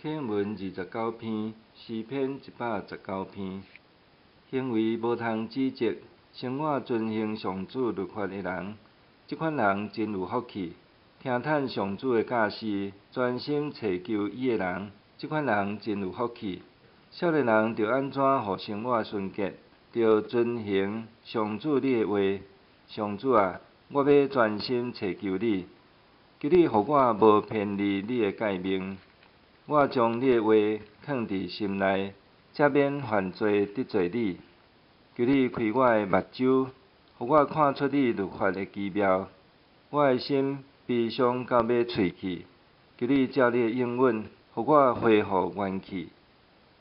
課文29篇，詩篇119篇。行為無通指責，生活遵行上主律法的人，這款人真有福氣。聽趁上主的教示，專心揣求伊的人，這款人真有福氣。少年人著按怎予生活純潔？著遵行上主你的話。上主啊，我欲專心揣求你，求你予我無偏離你的誡命。我將你的話囥佇心內，才免犯罪得罪你。求你開我的目睭，予我看出你律法的奇妙。我的心悲傷到欲碎去，求你照你的應允，予我恢復元氣。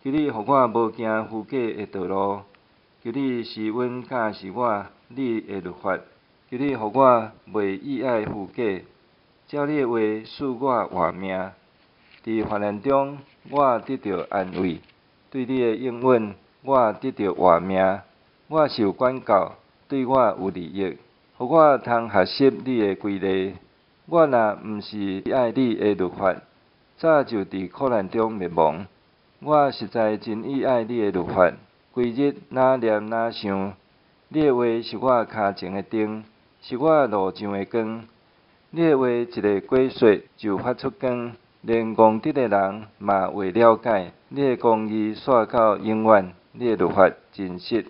求你予我無行虛假的道路，求你施恩教示我你的律法。求你予我袂意愛虛假，照你的話賜我活命。佇患難中，我得著安慰；對你的應允，我得著活命。我受管教，對我有利益，予我通學習你的規例。我若毋是愛你的律法，早就佇苦難中滅亡。我實在真意愛你的律法，規日哪念哪想。你的話是我跤前的燈，是我路上的光。你的話一个解說就發出光，連戇直的人嘛會了解。你的公義紲到永遠，你的律法真實。